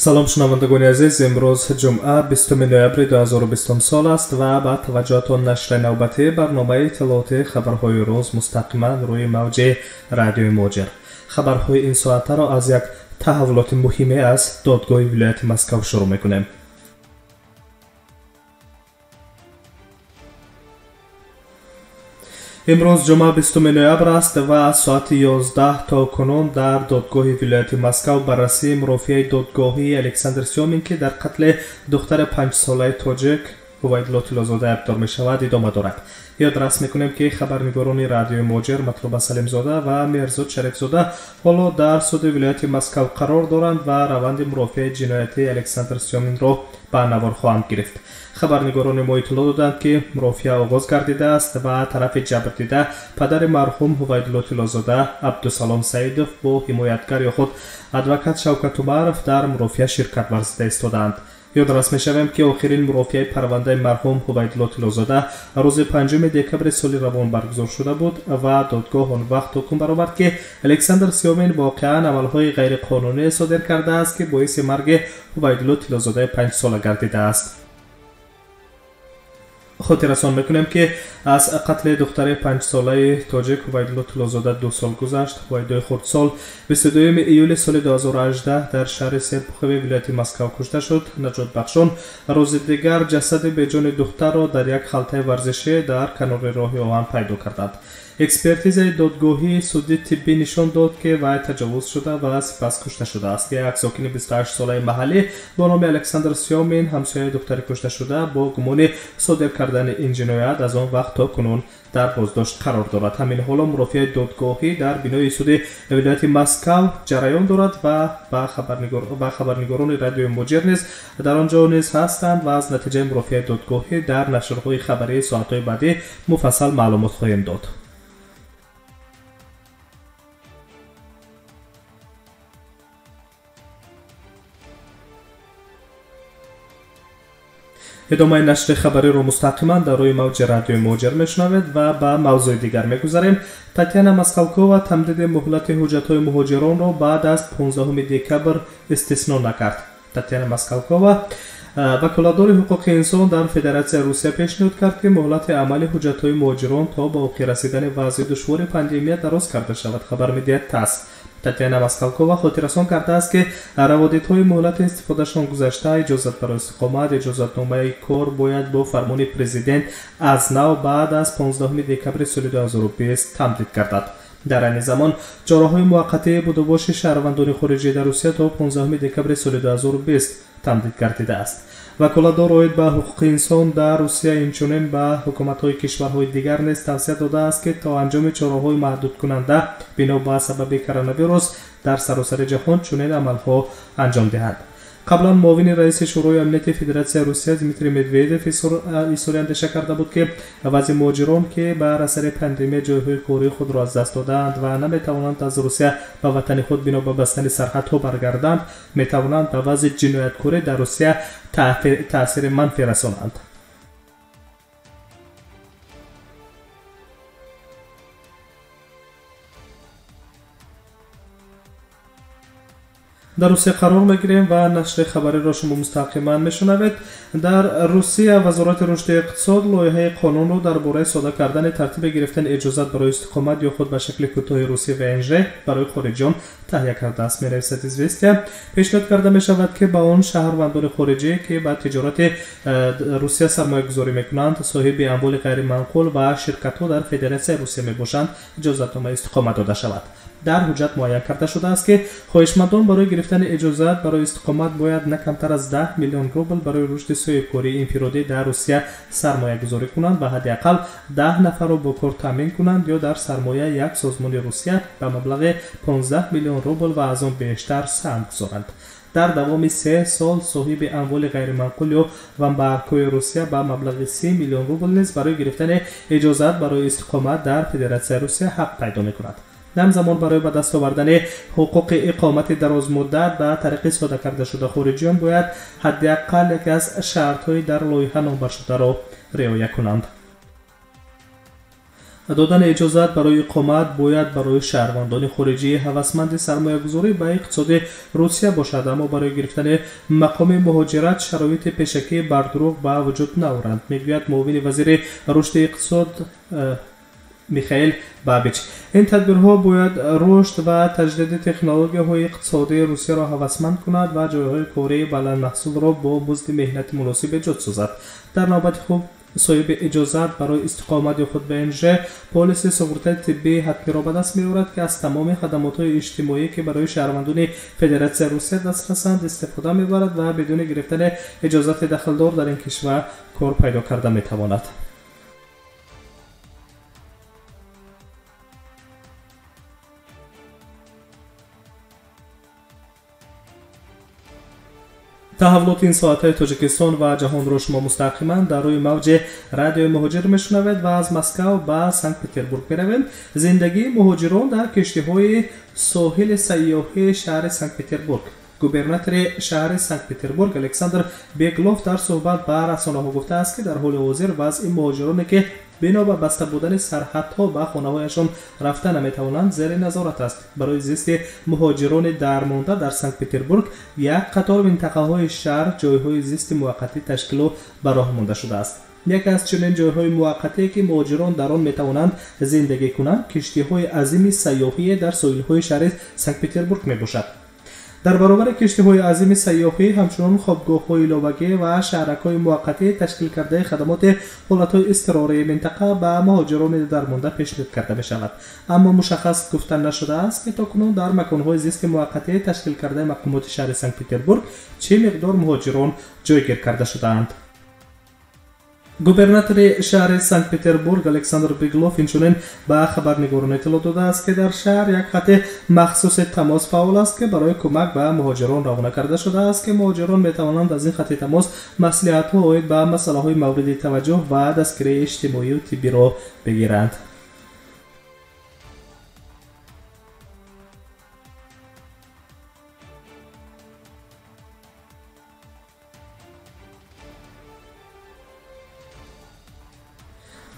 Салом шунавандагони азиз, имрӯз ҷумъа 20 ноябри 2020 сол аст ва ба таваҷҷӯҳатон нашри навбатии барномаи иттилоотии хабарҳои рӯз мустақиман рӯи мавҷи радиои Муҳоҷир. Хабарҳои ин соатаро аз як таҳаввулоти муҳиме аз додгоҳи вилояти Москав шурӯъ мекунем. Имрӯз ҷумъа 20 ноябр аст ва аз соати 11 то кунун дар додгоҳи вилояти Москав баррасии мурофиаи додгоҳии Александр Сёмин, ки дар қатли духтари панҷсолаи тоҷик Ҳувайдулло Тиллозода айбдор мешавад, идома дорад. Ёдрас мекунем, ки хабарнигорони радиои Муҳоҷир Матлуба Салимзода ва Меҳрзод Шарифзода ҳоло дар суди вилояти Москав қарор доранд ва раванди мурофиаи ҷиноятии Александр Сёминро ба навор хоҳанд гирифт. Хабарнигорони мо иттилоъ доданд, ки мурофиа оғоз гардидааст ва тарафи ҷабрдида падари марҳум Ҳувайдулло Тиллозода Абдусалом Саидов бо ҳимоятгар ё худ адвокат Шавкат Умаров дар мурофиа ширкат варзида истодаанд. Ёдрас мешавем, ки охирин мурофиаи парвандаи марҳум Ҳувайдулло Тиллозода рӯзи 5 декабри соли равон баргузор шуда буд ва додгоҳ он вақт ҳукм баровард, ки Александр Сёмин воқеан амалҳои ғайриқонуние содир кардааст, ки боиси марги Ҳувайдулло Тиллозодаи панҷсола гардидааст. Хотиррасон мекунем, ки аз қатли духтари панҷсолаи тоҷик Ҳувайдулло Тиллозода 2 сол гузашт. Ҳувайдои хурдсол 22 июли соли 2018 дар шаҳри Серпухови вилояти Москав кушта шуд. Наҷотбахшон рӯзи дигар ҷасади беҷони духтарро дар як халтаи варзишӣ дар канори роҳи оҳан пайдо карданд. Экспертизаи додгоҳии суди тиббӣ нишон дод, ки вай таҷовуз шуда ва сипас кушта шудааст. Як сокини 28-солаи маҳаллӣ бо номи Александр Сёмин, ҳамсояи духтари кушташуда, бо гумони содир кардани ин ҷиноят аз он вақт то кунун дар боздошт қарор дорад. Ҳамин ҳоло мурофиаи додгоҳӣ дар бинои суди вилояти Москав ҷараён дорад ва ба хабарнигорони радиои Муҳоҷир низ дар он ҷо низ ҳастанд ва аз натиҷаи мурофиаи додгоҳӣ дар нашрҳои хабарии соатҳои баъдӣ муфассал маълумот хоҳем дод. Идомаи нашри хабариро мустақиман дар рӯи мавҷи радиои Муҳоҷир мешунавед ва ба мавзӯи дигар мегузарем. Татьяна Москалкова тамдиди муҳлати ҳуҷҷатҳои муҳоҷиронро баъд аз 15 декабр истисно накард. Татьяна Москалкова, ваколатдори ҳуқуқи инсон дар Федератсияи Русия, пешниҳод кард, ки муҳлати амали ҳуҷҷатҳои муҳоҷирон то ба охир расидани вазъи душвори пандемия дароз карда шавад, хабар медиҳад ТАСС. Татьяна Москалкова хотиррасон кардааст, ки раводидҳои муҳлати истифодашон гузашта, иҷозат барои истиқомат, иҷозатномаи кор бояд бо фармони президент аз нав баъд аз 15 декабри соли 2020 тамдид гардад. Дар айни замон чораҳои муваққатии будубоши шаҳрвандони хориҷӣ дар Русия то 15 декабри соли 2020 тамдид гардидааст. Ваколатдор оид ба ҳуқуқи инсон дар Русия инчунин ба ҳукуматҳои кишварҳои дигар низ тавсия додааст, ки то анҷоми чораҳои маҳдудкунанда бино ба сабаби коронавирус дар саросари ҷаҳон чунин амалҳо анҷом диҳанд. Қаблан муовини раиси Шӯрои амнияти Федератсияи Русия Дмитрий Медведев изҳори андеша карда буд, ки вазъи муҳоҷирон, ки бар асари пандемия ҷойҳои кории худро аз даст додаанд ва наметавонанд аз Русия ба ватани худ бино ба бастани сарҳадҳо баргарданд, метавонанд ба вазъи ҷинояткорӣ дар Русия таъсири манфӣ расонанд. Дар Русия қарор мегирем ва нашри хабариро шумо мустақиман мешунавед. Дар Русия Вазорати рушди иқтисод лоиҳаи қонунро дар бораи сода кардани тартиби гирифтани иҷозат барои истиқомат ё худ ба шакли кӯтоҳи русӣ ВНЖ барои хориҷиён таҳия кардааст, менависад Известия. Пешниҳод карда мешавад, ки ба он шаҳрвандони хориҷӣ, ки ба тиҷорати Русия сармоягузорӣ мекунанд, соҳиби амволи ғайриманқул ва ширкатҳо дар Федератсияи Русия мебошанд, иҷозатномаи истиқомат дода шавад. Дар ҳуҷҷат муайян карда шудааст, ки хоҳишмандон барои гирифтани иҷозат барои истиқомат бояд на камтар аз 10 миллион рубл барои рушди соҳибкории инфиродӣ дар Русия сармоягузорӣ кунанд ва ҳадди ақал 10 нафарро бо кор таъмин кунанд ё дар сармояи як созмони Русия ба маблағи 15 миллион рубл ва аз он бештар саҳм гузоранд. Дар давоми 3 сол соҳиби амволи ғайриманқул ё вамбаркҳои Русия ба маблағи 30 миллион рубл низ барои гирифтани иҷозат барои истиқомат дар Федератсияи Русия ҳақ пайдо мекунад. Ҳамзамон барои ба даст овардани ҳуқуқи иқомати дарозмуддат ба тариқи сода карда шуда хориҷиён бояд ҳадди аққал яке аз шартҳои дар лоиҳа номбаршударо риоя кунанд. Додани иҷозат барои иқомат бояд барои шаҳрвандони хориҷӣ ҳавасманди сармоягузорӣ ба иқтисоди Русия бошад, аммо барои гирифтани мақоми муҳоҷират шароити пешакӣ бардурӯғ ба вуҷуд наоранд, мегӯяд муовини вазири рушди иқтисод Михаил Бабич. Ин тадбирҳо бояд рушд ва таҷдиди технологияҳои иқтисодии Русияро ҳавасманд кунад ва ҷойҳои кории баландмаҳсулро бо музди меҳнати муносиб эҷод созад. Дар навбати худ соҳиби иҷозат барои истиқомат ё худ ВНЖ полиси суғуртаи тиббии ҳатмиро ба даст меорад, ки аз тамоми хадамотҳои иҷтимоӣ, ки барои шаҳрвандони Федератсияи Русия дастрасанд, истифода мебарад ва бидуни гирифтани иҷозати дахлдор дар ин кишвар кор пайдо карда метавонад. Таҳаввулоти ин соатҳои Тоҷикистон ва ҷаҳонро шумо мустақиман дар рӯи мавҷи радиои Муҳоҷир мешунавед ва аз Москав ба Санкт-Петербург меравем. Зиндагии муҳоҷирон дар киштиҳои соҳили сайёҳии шаҳри Санкт-Петербург. Губернатори шаҳри Санкт-Петербург Александр Беглов дар суҳбат ба расонаҳо гуфтааст, ки дар ҳоли ҳозир вазъи муҳоҷироне, ки бино ба баста будани сарҳадҳо ба хонаҳояшон рафта наметавонанд, зери назорат аст. Барои зисти муҳоҷирони дармонда дар Санкт-Петербург як қатор минтақаҳои шаҳр ҷойҳои зисти муваққатӣ ташкилу ба роҳ монда шудааст. Яке аз чунин ҷойҳои муваққатие, ки муҳоҷирон дар он метавонанд зиндагӣ кунанд, киштиҳои азими сайёҳие дар соҳилҳои шаҳри Санкт-Петербург мебошад. Дар баробари киштиҳои азими сайёҳӣ ҳамчунон хобгоҳҳои иловагӣ ва шаҳракҳои муваққатӣ ташкил кардаи хадамоти ҳолатҳои изтирории минтақа ба муҳоҷирони дармонда пешниҳод карда мешавад. Аммо мушаххас гуфта нашудааст, ки то кунун дар маконҳои зисти муваққатӣ ташкил кардаи мақомоти шаҳри Санкт-Петербург чӣ миқдор муҳоҷирон ҷойгир карда шудаанд. Губернатори шаҳри Санкт-Петербург Александр Беглов инчунин ба хабарнигорон иттилоъ додааст, ки дар шаҳр як хати махсуси тамос фаъол аст, ки барои кӯмак ба муҳоҷирон равона карда шудааст, ки муҳоҷирон метавонанд аз ин хати тамос маслиҳатҳо оид ба масъалаҳои мавриди таваҷҷӯҳ ва дастгирии иҷтимоию тиббиро бигиранд.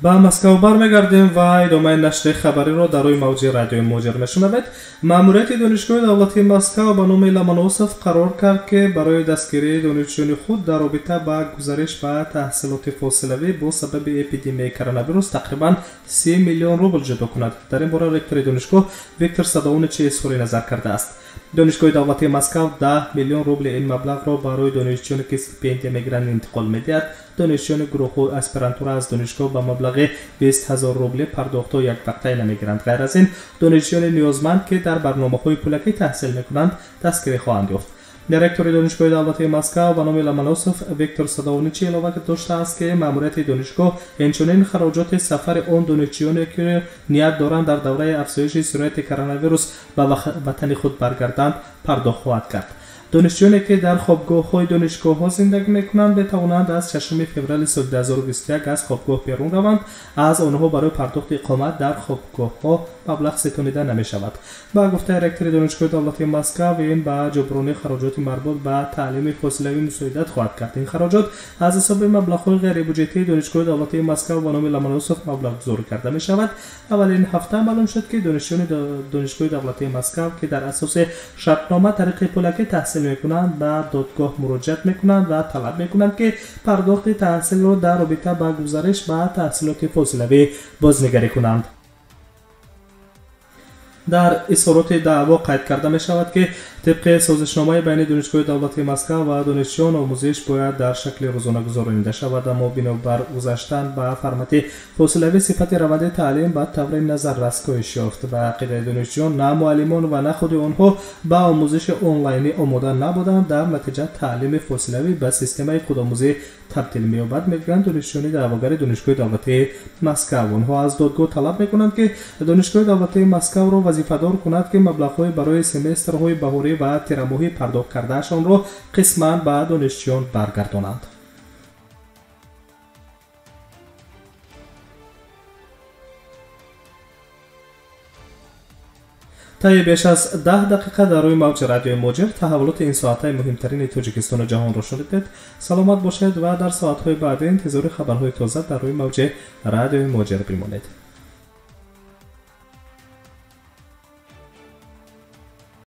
Ба Москав бармегардем ва идомаи нашри хабариро дар рӯи мавҷи радиои Муҳоҷир мешунавед. Маъмурияти Донишгоҳи давлатии Москав ба номи Ломоносов қарор кард, ки барои дастгирии донишҷӯёни худ дар робита ба гузариш ба таҳсилоти фосилавӣ бо сабаби эпидемияи коронавирус тақрибан 3 миллион рубл ҷудо кунад. Дар ин бора ректори донишгоҳ Виктор Садовничи изҳори назар кардааст. Донишгоҳи давлатии Москав 10 миллион рубли ин маблағро барои донишҷӯёне, ки стипендия мегиранд, интиқол медиҳад. Донишҷӯёни гурӯҳҳои аспирантура аз донишгоҳ ба маблағи 20 ҳазор рубли пардохтҳо яквақтае намегиранд. Ғайр аз ин, донишҷӯёни ниёзманд, ки дар барномаҳои пулакӣ таҳсил мекунанд, дастгирӣ хоҳанд ёфт. Директори Донишгоҳи давлатии Москав ба номи Ломоносов Виктор Садовничи илова доштааст, ки маъмурияти донишгоҳ инчунин хароҷоти сафари он донишҷӯёне, ки ният доранд дар давраи афзоиши сирояти коронавирус ба ватани худ баргарданд, пардохт хоҳад кард. Донишҷӯёне, ки дар хобгоҳҳои донишгоҳҳо зиндагӣ мекунанд, метавонанд аз 6 феврали соли 2021 аз хобгоҳ берун раванд. Аз онҳо барои пардохти иқомат дар хобгоҳҳо маблағ ситонида намешавад. Ба гуфтаи ректори Донишгоҳи давлатии Москав, ин ба ҷуброни хароҷоти марбут ба таълими фосилавӣ мусоидат хоҳад кард. Ин хароҷот аз ҳисоби маблағҳои ғайрибюҷетии Донишгоҳи давлатии Москав ба номи Ломоносов маблағгузорӣ карда мешавад. Аввалин ҳафта маълум шуд, ки донишҷӯёни Донишгоҳи давлатии Москав, ки дар асоси шартнома тариқи пулакӣ таҳсил мекунанд, ба додгоҳ муроҷиат мекунанд ва талаб мекунанд, ки пардохти таҳсилро дар робита ба гузариш ба таҳсилоти фосилавӣ бознигарӣ кунанд. Дар изҳороти даъво қайд карда мешавад, ки тибқи созишномаи байни Донишгоҳи давлатии Москав ва донишҷӯён омӯзиш бояд дар шакли рӯзона гузаронида шавад, аммо бинобар гузаштан ба формати фосилавӣ сифати раванди таълим ба таври назаррас коҳиш ёфт. Ба ақидаи донишҷӯён, на муаллимон ва на худи онҳо ба омӯзиши онлайнӣ омода набуданд. Дар натиҷа таълими фосилавӣ ба системаи худомӯзӣ табдил меёбад, мегӯянд донишҷӯёни даъвогари Донишгоҳи давлатии Москав. Онҳо аз додгоҳ талаб мекунанд, ки Донишгоҳи давлатии Москавро вазифадор кунад, ки маблағҳои барои семестрҳои баҳорӣ ва тирамоҳӣ пардохт кардаашонро қисман ба донишҷӯён баргардонанд. Таи беш аз 10 дақиқа дар рӯи мавҷи радиои Муҳоҷир таҳаввулоти ин соатаи муҳимтарини Тоҷикистону ҷаҳонро шунидед. Саломат бошед ва дар соатҳои баъдӣ интизори хабарҳои тоза дар рӯи мавҷи радиои Муҳоҷир бимонед.